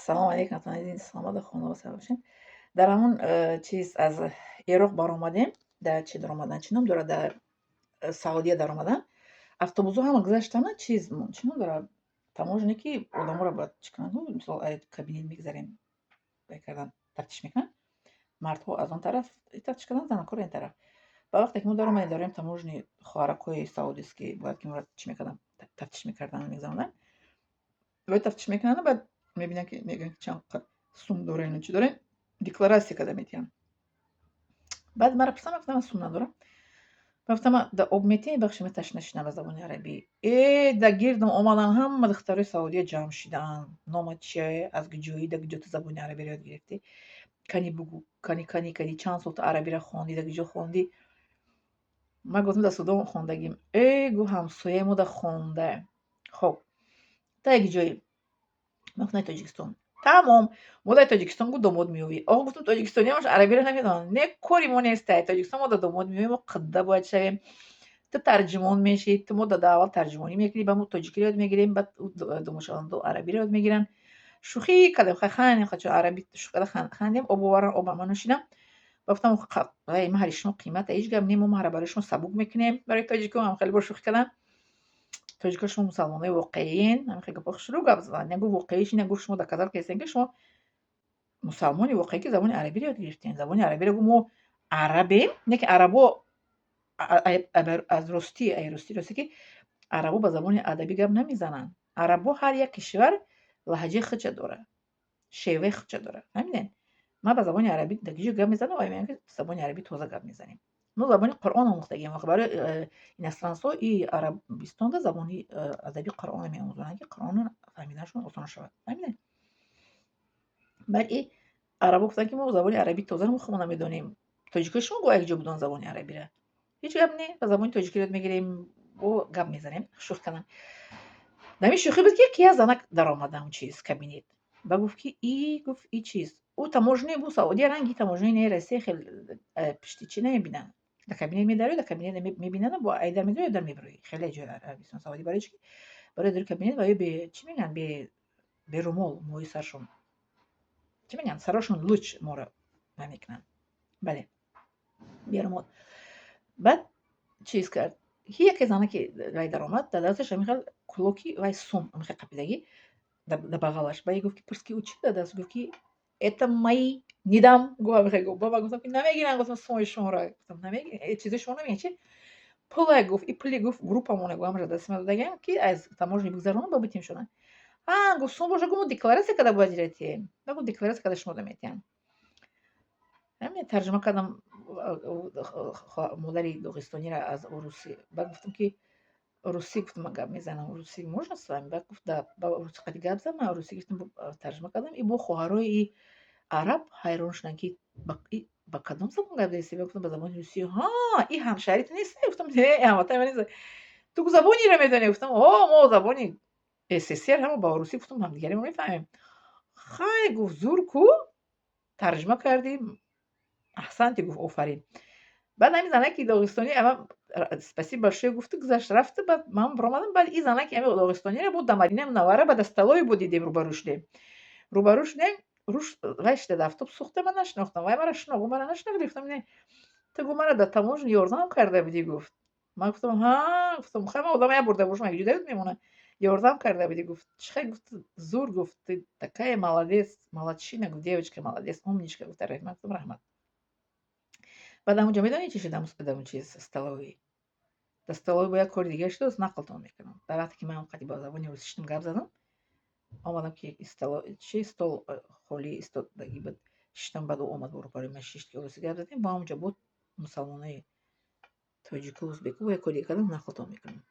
Салому алейкум, саломат, хона бошем. Дар ҳамон чиз аз Ироқ баромадем, дар чи даромадан, чӣ ном дорад, дар Саудия даромадан, автобусҳо ҳама гузаштана, чиз, чӣ ном дорад, таможня, ки одаморо бояд чӣ кунанд, мисол, кабинет мегзарем, кардан, тафтиш мекунанд. Мардҳо аз он тараф тафтиш кардан, занакҳоро ин тараф. Ба вақте ки мо даромадем, дароем таможни, хоҳаракҳои саудист, ки бояд ки моро чӣ мекарданд, тафтиш мекарданд, мегзаронданд. Бояд тафтиш мекунанд, баъд мебинанд, ки мегӯянд, ки чанд сум дорем, чӣ дорем, декларатсия карда метиҳанд. Баъд мара пурсам, гуфтам, ман сум надорам. Гуфтам, да об метиҳем, бахши, ман ташна шудам, ба забони арабӣ. Э, да гирдам омадан, ҳама духтарои Саудия ҷамъ шидаанд. Номат чие, аз куҷоӣ, да куҷо ту забони арабиро ёд гирифтӣ? Кани бугӯ, кани, кани, кани, чанд сол ту арабиро хондӣ, да куҷо хондӣ? Ман гуфтам, дар Судон хондагим. Э, гуфт, ҳамсояи мо да хонда. Хоб, та як ҷои? Ман гуфтам, Тоҷикистон. Тамом, мо дар Тоҷикистон, гуфт, домод меёвӣ. Оҳ, гуфтам, тоҷикистониамаш арабиро намедонанд. Не, кори мо нестай, Тоҷикистон мо да домод меёвем, мо қидда бояд шавем. Ту тарҷумон мешӣ, ту мо да аввал тарҷумонӣ мекунӣ, баъд мо тоҷикиро ёд мегирем, баъд домодшавандо арабиро ёд мегиранд. Шӯхӣ кардем, хандем, чун араби шӯхӣ карда хандем, об овардан, об ман нӯшидам. Ба гуфтам, маҳри шумо қимата, ҳеҷ гап не, мо маҳра барои шумо сабук мекунем, барои тоҷикон ҳам хеле бор шӯхӣ кардам. Тоҷикҳо, шумо мусалмонои воқеиен, ҳамин хел гапҳо шурӯъ гап задан. Не, гуфт, воқеиш ина, гуфт, шумо доказать кардастен, ки шумо мусалмони воқеӣ, ки забони арабиро ёд гирифтем. Забони арабиро, гуфт, мо арабем, не ки арабо аз ростӣ, ай ростӣ, ростӣ, ки арабо ба забони адабӣ гап намезананд. Арабо ҳар як кишвар лаҳҷаи худша дорад, шеваи худша дорад. Фаҳмидем? Ман ба забони арабӣ дар киҷо гап мезанам, ва мегӯям, ки забони арабӣ тоза гап мезанем. Мо забони Қуръон омӯхтагием. Барои иностранцҳо и Арабистонда забони адаби Қуръонро меомӯзонанд, ки Қуръонро фаҳмиданашон осон шавад. Фаҳмидем? Баъд и арабо гуфтанд, ки мо забони арабӣ тозаро мо худмо намедонем. Тоҷикои шумо бо якҷо буданд забони арабиро. Ҳеҷ гап не, ба забони тоҷикӣ ёд мегирем, бо гап мезанем, шӯхӣ кардам. Дар ин шӯхӣ буд, ки як занак даромад ҳамун чиз, кабинет. Ба гуфт, ки и, гуфт, и чиз. Ӯ таможня бу Саудия ранги таможняи не, Россия хел пишти чӣ намебинанд. Дар кабинет медарои, дар кабинет мебинанд, бо ай дар медарои, дар мебироӣ. Хеле ҷои Арабистон, Саудӣ, барои чӣ? Барои дар кабинет ва ё бе, чӣ мегӯянд, бе румол мӯи саршон. Чӣ мегӯянд? Сарошон луч моро намекунанд. Бале. Бе румол. Баъд чиз кард. Ки яке занаки вай даромад, дар дасташ ҳамин хел кулоки вай сум, ҳамин хел қапидагӣ дар бағалаш. Ба гуфт, ки пурс, ки ӯ чӣ додааст? Гуфт, ки это мои, не дам, гуфт, ҳамин хел гуфт. Ба ман гуфтам, ки намегирам, гуфтам, сумои шуморо. Гуфтам, намегирам, чизои шумо намегирам. Чи? Пуле, гуфт, и пули, гуфт, группамона, гуфт, ҳамаша дасти ман додагиам, ки аз таможня бигзаронам, ба битим шуданд. А, гуфт, сум боша, гуфт, мо декларатсия карда бояд гирифтем. Ба гуфт, декларатсия карда шумо метиҳам. Ҳамин тарҷума кардам модари доғистониро аз русӣ. Баъд гуфтам, ки русӣ, гуфтам, ман гап мезанам, русӣ можно с вами? Баъд гуфт, да, ба русӣ қади гап зад, ман русӣ гуфтам, тарҷума кардам. И бо хоҳарои араб ҳайрон шуданд, ки ба кадом забон гап задисти? Гуфтам, ба забони русӣ. Ҳа, и ҳамшаҳрит нест? Гуфтам, не, ҳамватани ман нест. Ту забониро медонӣ? Гуфтам, о, мо забони СССР ҳама ба русӣ, гуфтам, ҳамдигаре мо мефаҳмем. Хай, гуфт, зур ку, тарҷума кардӣ, аҳсанти, гуфт, офарин. Баъд ҳамин занаки доғистонӣ ама спасибо большое гуфту гузашт, рафту, баъд ман баромадам. Баъд и занаки ҳами доғистониро бо дар Мадинаи Мунаввара ба столовой бо дидем, рӯбарӯ шудем. Рӯбарӯ шудем, руш вай шуда дар автобус сӯхта, ман нашинохтам. Вай мара шинохт, гуфт, мара нашинохтӣ? Гуфтам, не. Ту, гуфт, мара дар таможня ёрдам карда будӣ, гуфт. Ман гуфтам, ҳа, гуфтам, хай, ман одам як бор дар бошам, якҷо даёд мемонад. Ёрдам карда будӣ, гуфт. Чӣ хел, гуфт, зур, гуфт, ты такая молодец, молодчина, гуфт, девочка молодец, умничка, гуфт. Ман гуфтам, раҳмат. Баъд ҳамунҷо медонӣ чӣ шуд дар он чиз, столовой? Дар столовой бо як кори дигаре шудааст, нақлтон мекунам. Дар вақте ки ман қади ба забони русӣ шудам гап задам, омадам, ки чи стол холӣ истодагӣ буд, шиштам, баъд ӯ омад, рӯбарӯи ман шишт, ки русӣ гап задем, бо ҳамунҷо буд мусалмонои тоҷику узбеку, бо як кори дига кардам, нақлтон мекунам.